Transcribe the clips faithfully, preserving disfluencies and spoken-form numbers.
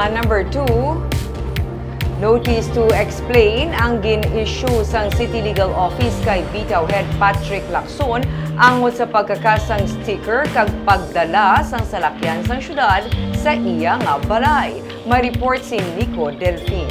Number two, notice to explain ang gin-issue sang City Legal Office kay Bitaw Head Patrick Lacson angot sa pagkakasang sticker kag pagdala sang salakyan sang syudad sa iya nga balay. May report si Nico Delfin.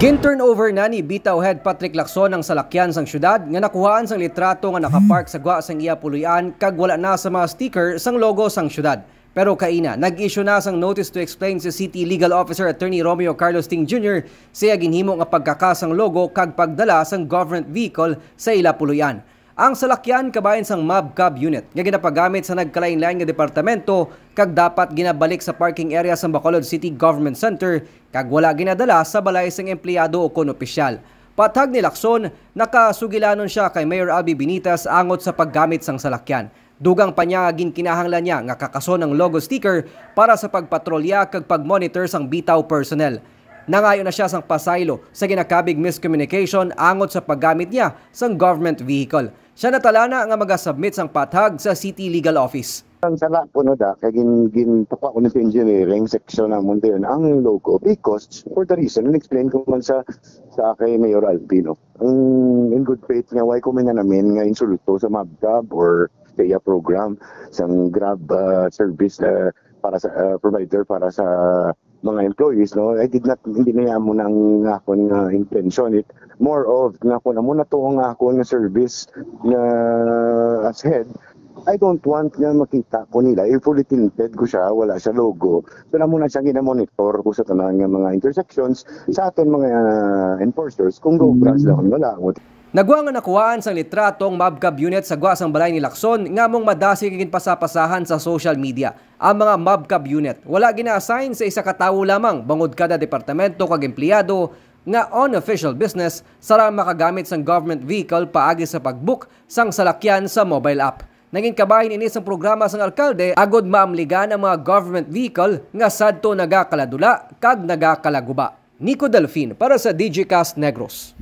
Gin-turnover na ni Bitaw Head Patrick Lacson ang salakyan sang syudad nga nakuhaan sang litrato nga nakapark sa gwa sang iya puloy-an kag wala na sa mga sticker sang logo sang syudad. Pero kaina, nag-issue na sang notice to explain si City Legal Officer Attorney Romeo Carlos Ting Junior sa iya ginhimo nga pagkaka sang logo kag pagdala sang government vehicle sa ila puloy-an. Ang salakyan kabahin sang MobCab unit nga ginapagamit sa nagkalain-lain nga departamento kag dapat ginabalik sa parking area sa Bacolod City Government Center kag wala ginadala sa balay sang empleyado o kon opisyal. Pathag ni Lacson, nakasugilanon siya kay Mayor Albee Benitez angot sa paggamit sang salakyan. Dugang pa niya nga ginkinahanglan niya nga kakason ang logo sticker para sa pagpatrolya kag pag-monitor sang Bitaw personnel. Nangayo na siya sang pasaylo sa ginakabig miscommunication angot sa paggamit niya sang government vehicle. Siya natalana nga magasubmit sang pathag sa City Legal Office. Ang sala ko no da kay gin gintukwa ko ni sa engineering section namon dayon ang logo because for the reason na explain ko man sa sa kay Mayor Albee no. Ang in good faith nga why ko may nanamin nga insulto sa MobCab or sa iya program sang Grab uh, service uh, para sa uh, provider para sa mga employees no. I did not hindi na amo nang akon nga intention it more of nga kun amo na to ang akon nga service nga as head I don't want nga makita ko nila. If fully tinted ko siya, wala siya logo. So, namo na siya gina-monitor ko sa tanan nga mga intersections sa aton mga uh, enforcers kung go-obra sila kung wala. Nagwa nga nakuhaan sang litrato ang MobCab unit sa gwa sang balay ni Lacson nga among madasig nga ginpasapasahan sa social media. Ang mga MobCab unit wala gina-assign sa isa ka tawo lamang bangod kada departamento kag empleyado nga on official business sara makagamit sang government vehicle paagi sa pag-book sang salakyan sa mobile app. Nangin kabahin ini sang programa sang alkalde agod maamligan ang mga government vehicle nga sadto nagakaladula kag nagakalaguba. Nico Delfin para sa Digicast Negros.